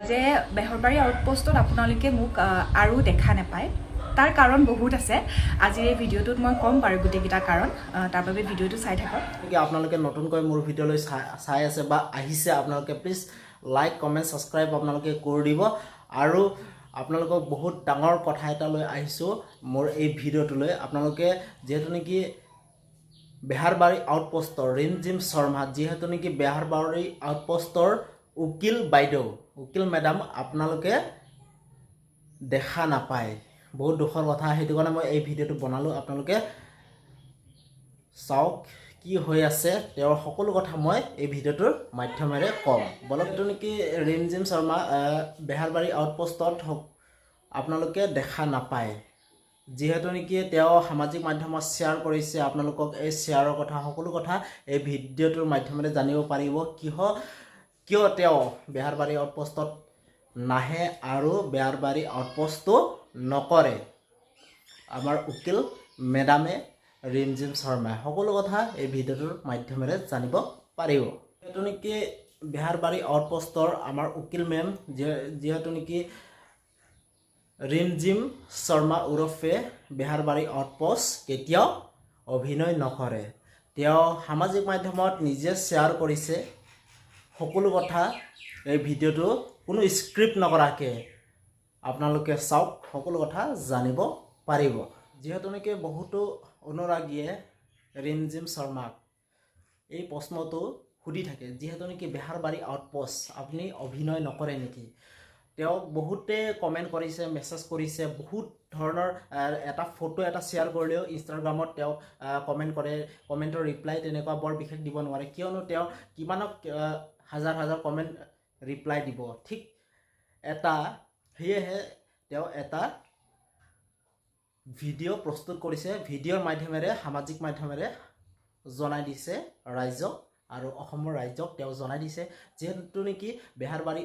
যে বেহৰবাৰী আউটপোষ্টত আপোনালোকে মোক আৰু দেখা নাপায়। তাৰ কাৰণ বহুত আছে। আজিৰ এই ভিডিঅ'টোত মই ক'ম বাৰু গোটেইকেইটা কাৰণ। তাৰ বাবে ভিডিঅ'টো চাই থাকক। গতিকে আপোনালোকে নতুনকৈ মোৰ ভিডিঅ'লৈ চাই চাই আছে বা আহিছে, আপোনালোকে প্লিজ লাইক, কমেণ্ট, ছাবস্ক্ৰাইব আপোনালোকে কৰি দিব। আৰু আপোনালোকক বহুত ডাঙৰ কথা এটা লৈ আহিছোঁ মোৰ এই ভিডিঅ'টোলৈ। আপোনালোকে যিহেতু নেকি বেহাৰবাৰী আউটপোষ্টৰ ৰিমজিম শৰ্মা, যিহেতু নেকি বেহাৰবাৰী আউটপোষ্টৰ উকিল বাইদেউ, উকিল মেডাম আপোনালোকে দেখা নাপায়, বহুত দুখৰ কথা। সেইটো কাৰণে মই এই ভিডিঅ'টো বনালোঁ। আপোনালোকে চাওক কি হৈ আছে, তেওঁৰ সকলো কথা মই এই ভিডিঅ'টোৰ মাধ্যমেৰে ক'ম। বলক, এইটো নেকি ৰিমজিম শৰ্মা বেহাৰবাৰী আউটপোষ্টত হওক আপোনালোকে দেখা নাপায়, যিহেতু নেকি তেওঁ সামাজিক মাধ্যমত শ্বেয়াৰ কৰিছে। আপোনালোকক এই শ্বেয়াৰৰ কথা, সকলো কথা এই ভিডিঅ'টোৰ মাধ্যমেৰে জানিব পাৰিব, কিয় তেওঁ বেহাৰবাৰী আউটপোষ্টত নাহে আৰু বেহাৰবাৰী আউটপোষ্টটো নকৰে আমাৰ উকিল মেডামে ৰিমজিম শৰ্মাই। সকলো কথা এই ভিডিঅ'টোৰ মাধ্যমেৰে জানিব পাৰিব। যিহেতু নেকি বেহাৰবাৰী আউটপোষ্টৰ আমাৰ উকিল মেম, যিহেতু নেকি ৰিমজিম শৰ্মা ওৰফে বেহাৰবাৰী আউটপোষ্ট কেতিয়াও অভিনয় নকৰে, তেওঁ সামাজিক মাধ্যমত নিজে শ্বেয়াৰ কৰিছে সকলো কথা। এই ভিডিঅ'টো কোনো স্কিপ নকৰাকৈ আপোনালোকে চাওক, সকলো কথা জানিব পাৰিব। যিহেতু নেকি বহুতো অনুৰাগীয়ে ৰিমজিম শৰ্মাক এই প্ৰশ্নটো সুধি থাকে, যিহেতু নেকি বেহাৰবাৰী আউটপোষ্ট আপুনি অভিনয় নকৰে নেকি? তেওঁক বহুতে কমেণ্ট কৰিছে, মেছেজ কৰিছে বহুত ধৰণৰ। এটা ফটো এটা শ্বেয়াৰ কৰিলেও ইনষ্টাগ্ৰামত তেওঁক কমেণ্ট কৰে। কমেণ্টৰ ৰিপ্লাই তেনেকুৱা বৰ বিশেষ দিব নোৱাৰে, কিয়নো তেওঁ কিমানক হাজাৰ হাজাৰ কমেণ্ট ৰিপ্লাই দিব। ঠিক এটা সেয়েহে তেওঁ এটা ভিডিঅ' প্ৰস্তুত কৰিছে। ভিডিঅ'ৰ মাধ্যমেৰে, সামাজিক মাধ্যমেৰে জনাই দিছে ৰাইজক আৰু অসমৰ ৰাইজক তেওঁ জনাই দিছে, যিহেতু নেকি বেহাৰবাৰী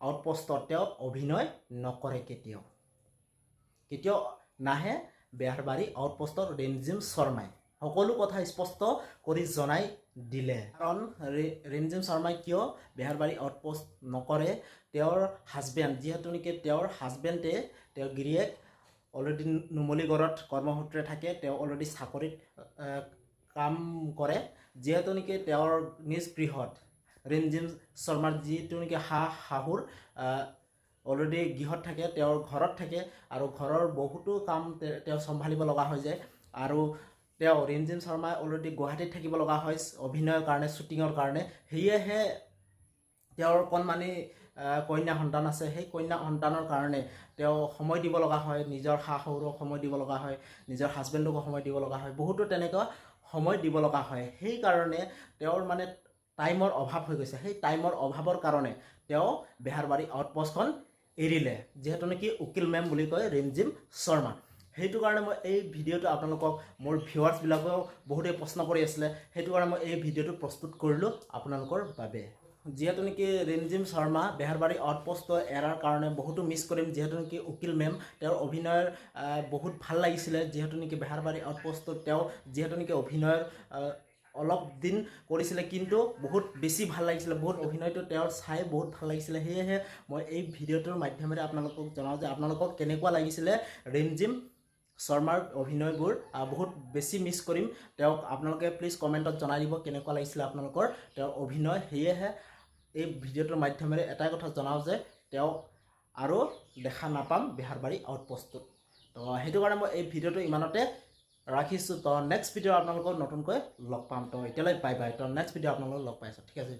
আউটপোষ্টত তেওঁ অভিনয় নকৰে, কেতিয়াও কেতিয়াও নাহে বেহাৰবাৰী আউটপোষ্টত ৰিমজিম শৰ্মাই। সকলো কথা স্পষ্ট কৰি জনাই দিলে। কাৰণ ৰিমজিম শৰ্মাই কিয় বেহাৰবাৰী আউটপোষ্ট নকৰে, তেওঁৰ হাজবেণ্ড, যিহেতু নেকি তেওঁৰ হাজবেণ্ডে, তেওঁৰ গিৰিয়েক অলৰেডি নুমলীগড়ত কৰ্মসূত্ৰে থাকে। তেওঁ অলৰেডি চাকৰিত কাম কৰে। যিহেতু নেকি তেওঁৰ নিজ গৃহত ৰিমজিম শৰ্মাৰ যিটো নেকি শাহুৰ অলৰেডি গৃহত থাকে, তেওঁৰ ঘৰত থাকে আৰু ঘৰৰ বহুতো কাম তেওঁ চম্ভালিব লগা হৈ যায়। আৰু তেওঁ ৰিমজিম শৰ্মাই অলৰেডি গুৱাহাটীত থাকিব লগা হয় অভিনয়ৰ কাৰণে, শ্বুটিঙৰ কাৰণে। সেয়েহে তেওঁৰ কণমানি কন্যা সন্তান আছে। সেই কন্যা সন্তানৰ কাৰণে তেওঁ সময় দিব লগা হয়, নিজৰ শাহুৰক সময় দিব লগা হয়, নিজৰ হাজবেণ্ডকো সময় দিব লগা হয়, বহুতো তেনেকুৱা সময় দিব লগা হয়। সেইকাৰণে তেওঁৰ মানে টাইমৰ অভাৱ হৈ গৈছে। সেই টাইমৰ অভাৱৰ কাৰণে তেওঁ বেহাৰবাৰী আউটপোষ্টখন এৰিলে, যিহেতু নেকি উকিল মেম বুলি কয় ৰিমজিম শৰ্মা। সেইটো কাৰণে মই এই ভিডিঅ'টো আপোনালোকক, মোৰ ভিউৱাৰ্ছবিলাকেও বহুতেই প্ৰশ্ন কৰি আছিলে, সেইটো কাৰণে মই এই ভিডিঅ'টো প্ৰস্তুত কৰিলোঁ আপোনালোকৰ বাবে। যিহেতু নেকি ৰিমজিম শৰ্মা বেহাৰবাৰী আউটপোষ্ট এৰাৰ কাৰণে বহুতো মিছ কৰিম। যিহেতু নেকি উকিল মেম, তেওঁৰ অভিনয়ৰ বহুত ভাল লাগিছিলে। যিহেতু নেকি বেহাৰবাৰী আউটপোষ্টত তেওঁ যিহেতু নেকি অভিনয়ৰ অলপ দিন কৰিছিলে, কিন্তু বহুত বেছি ভাল লাগিছিলে। বহুত অভিনয়টো তেওঁৰ চাই বহুত ভাল লাগিছিলে। সেয়েহে মই এই ভিডিঅ'টোৰ মাধ্যমেৰে আপোনালোকক জনাওঁ যে আপোনালোকক কেনেকুৱা লাগিছিলে ৰিমজিম শৰ্মাৰ অভিনয়বোৰ। বহুত বেছি মিছ কৰিম তেওঁক। আপোনালোকে প্লিজ কমেণ্টত জনাই দিব কেনেকুৱা লাগিছিলে আপোনালোকৰ তেওঁৰ অভিনয়। সেয়েহে এই ভিডিঅ'টোৰ মাধ্যমেৰে এটাই কথা জনাওঁ যে তেওঁক আৰু দেখা নাপাম বেহাৰবাৰী আউটপোষ্টটোত। তো সেইটো কাৰণে মই এই ভিডিঅ'টো ইমানতে ৰাখিছোঁ। তো নেক্সট ভিডিঅ' আপোনালোকক নতুনকৈ লগ পাম। তো এতিয়ালৈ বাই বাই। তো নেক্সট ভিডিঅ' আপোনালোকক লগ পাইছোঁ। ঠিক আছে।